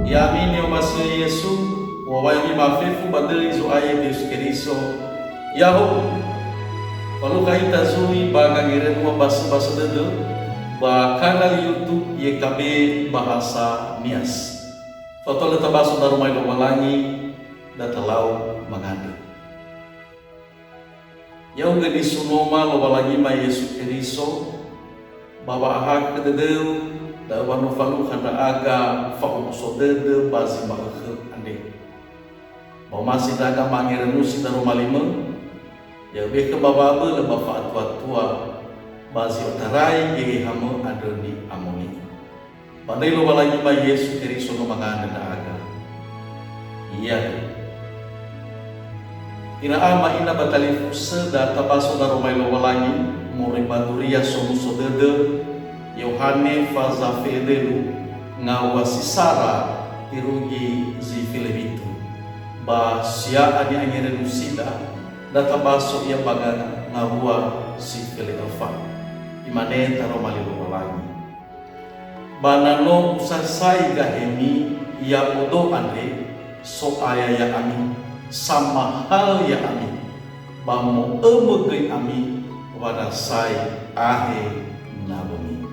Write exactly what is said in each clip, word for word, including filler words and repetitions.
Ya'ami ni'omasi'ö Yesu, u'awaimi ba fefu ba döi Zo'aya Yesu Keriso. Ya'ahowu! Falukha ita zui ba gangerönua basöbasö dödö ba kanal YouTube Y K B Bahasa Nias. Fatua lö tabaso daroma li Lowalangi, da talau mangandrö. Ya'ugö nisunoma Lowalangima Yesu Keriso, ba wa'ahakhö dödöu, da'ö wa no falukha ndra'aga fa'omuso dödö ba zi ma'ökhö andre. Ba omasi ndra'aga mangerönusi daroma limö, ya'ö bekhe ba wa'abölö ba fa'atuatua, ba zi otarai gehehamö andrö ni'amoni'ö. Ba döi Lowalangima Yesu Keriso no mangandrö ndra'aga. Iya. Ira ama ina ba talifusö da tabaso daroma li Lowalangi moroi ba Duria Somuso Dödö Yohane faza felendrua ngawua si sara irugi zi felewitu. Ba sia'a ni'angerönusida, da tabaso ia ba ga-, ngawua si fele'öfa. Imane taroma li Lowalangi. Ba na no usasai gahemi ya'odo andre, So'aya ya'ami, Samahaö ya'ami, ba mo'ömö göi ami wanasai ahe nawömi.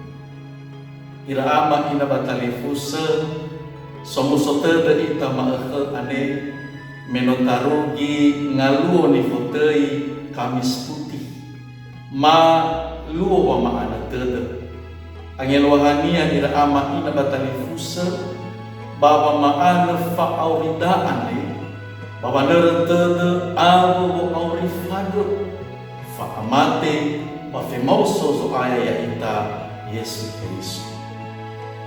Ira ama ina ba talifusö, somuso tödö ita ma'ökhö andre, me no tarugi ngaluo nifotöi Kamis Putih. Ma luo wama'anö tödö. Angeluahania ira ama ina ba talifusö, ba wama'anö fa'aurida andre, ba wanörö tödö awö wo'auri fadö, fa'amate ba femaoso Zo'aya ya'ita Yesu Keriso.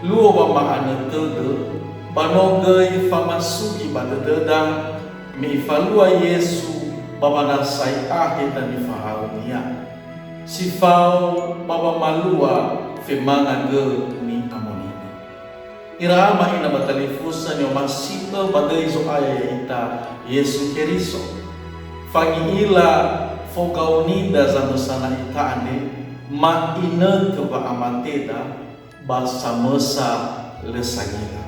Luo wama'anö tödö, ba no göi famasugi ba dödöda, me Ifalua Yesu ba wanasai ahe ndra nifahaö-Nia. Si fao ba wamalua femanga gö ni'amoni'ö. Ira ama ina ba talifusö ni'omasi'ö ba döi Zo'aya ya'ita Yesu Keriso. Fangi'ila fogaonida zamösana ita andre, ma'inötö wa'amateda, ba samösa lö sangila.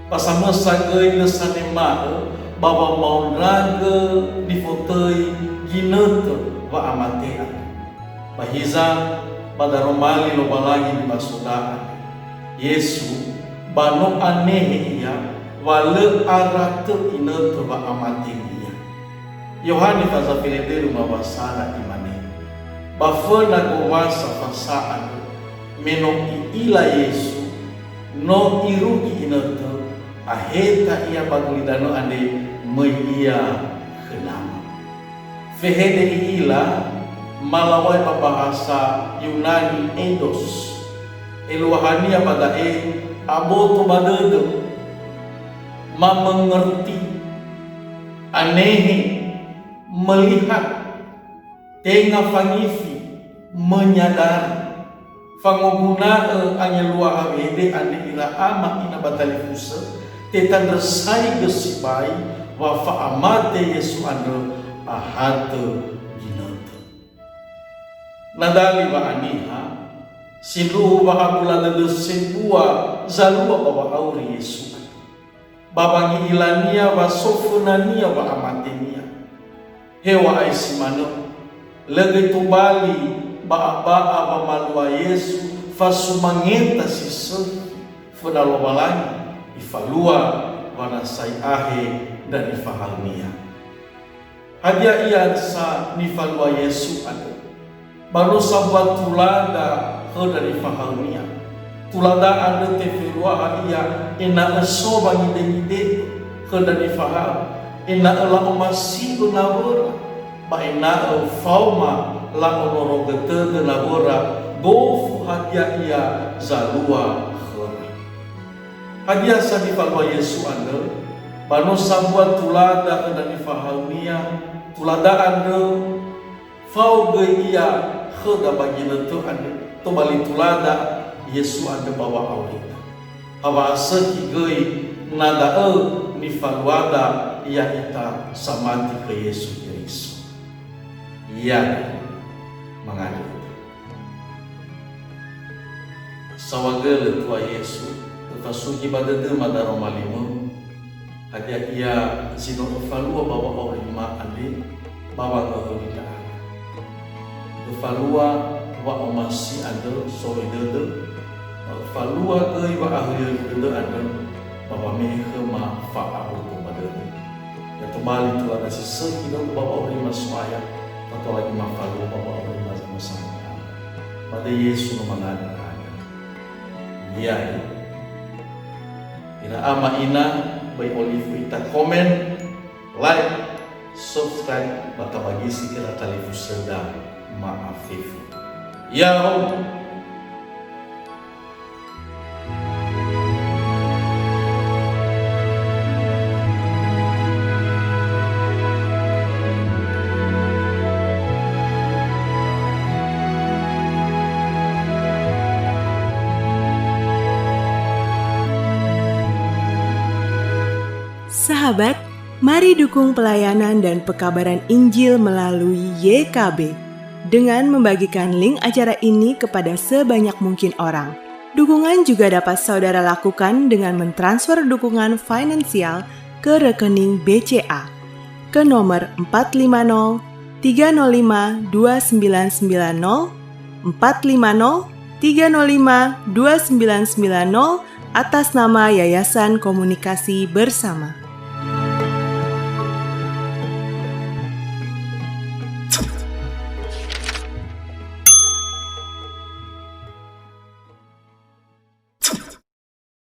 Ba samösa göi lö sanema'ö ba wamaondragö nifotöi ginötö wa'amate andrö. Ba hiza, ba daroma li Lowalangi nibasoda andre, Yesu, ba no anehe Ia, wa lö ara tö inötö wa'amate-Nia. Yohane faza felendrua ngawua sara imane, ba föna gowasa fasa andrö, me no i'ila Yesu, no irugi inötö, aheta ia ba gulidanö andre, möi ia khö Nama. Fehede i'ila, malawai ba bahasa Yunani eidos. Eluahania ba da'e, aboto ba dödö, mamengerti, anehe, melihat, tenga fangifi, menyadari. Fangoguna'ö angeluaha wehede andre ira ama ina ba talifusö, tetandrösaigö sibai wa fa'amate Yesu andrö ahatö ginötö. Na dali wa'aniha, sindruhu wa'abula dödö sebua zalua ba wa'auri Yesu andrö. Ba wangi'ila-Nia wa so föna-Nia wa'amate-Nia. Heŵa'ae si manö, lö göi tobali ba'a-ba'a wamalua Yesu fasumangeta si sökhi föna Lowalangi, Ifalua wanasai ahe ndra nifahaö-Nia. Hadia ia sa nifalua Yesu andrö? Ba no sambua tulada khö ndra nifahaö-Nia. Tulada andrö tefeluaha ia ena'ö so wangide-ngide khö ndra nifahaö, ena'ö la'omasi'ö nawöra, ba ena'ö faoma la'onorogö tödö nawöra gofu hadia ia zalua khöra. Hadia sa nifalua Yesu andrö? Ba no sambua tulada khö ndra nifahaö-Nia, tulada andrö fao göi ia khöda ba ginötö andre, tobali tulada Yesu andrö ba wa'aurida. Hewa'ae sökhi göi na da'ö nifaluada ya'ita samati khö Yesu Keriso. Ia, mangandrö ita. Saohagölö Tua Yesu, öfasugi ba dödöma daroma limö, Hadia ia zi no öfalua ba wa'aurima andre ba wangöhöli ndra'aga? Öfalua wa'omasi andrö soroi dödö, ba öfalua göi wa'ahöli-höli dödö andrö ba wame'e khöma fa'aboto ba dödö. Ya tobali tulada si sökhi ndra'ugö ba wa'aurima So'aya, fatua lagi mafalua ba wa'aurima zamösana ndra'aga. Ba döi Yesu no mangandrö ndra'aga. Ia, ira ama ina, böi olifu ita komen, like, subscribe, ba tabagisi ira talifusöda ma'afefu. Ya'ahowu. Sahabat, mari dukung pelayanan dan pekabaran Injil melalui Y K B dengan membagikan link acara ini kepada sebanyak mungkin orang. Dukungan juga dapat saudara lakukan dengan mentransfer dukungan finansial ke rekening B C A ke nomor empat lima nol tiga nol lima dua sembilan sembilan nol, empat lima nol tiga nol lima dua sembilan sembilan nol, atas nama Yayasan Komunikasi Bersama.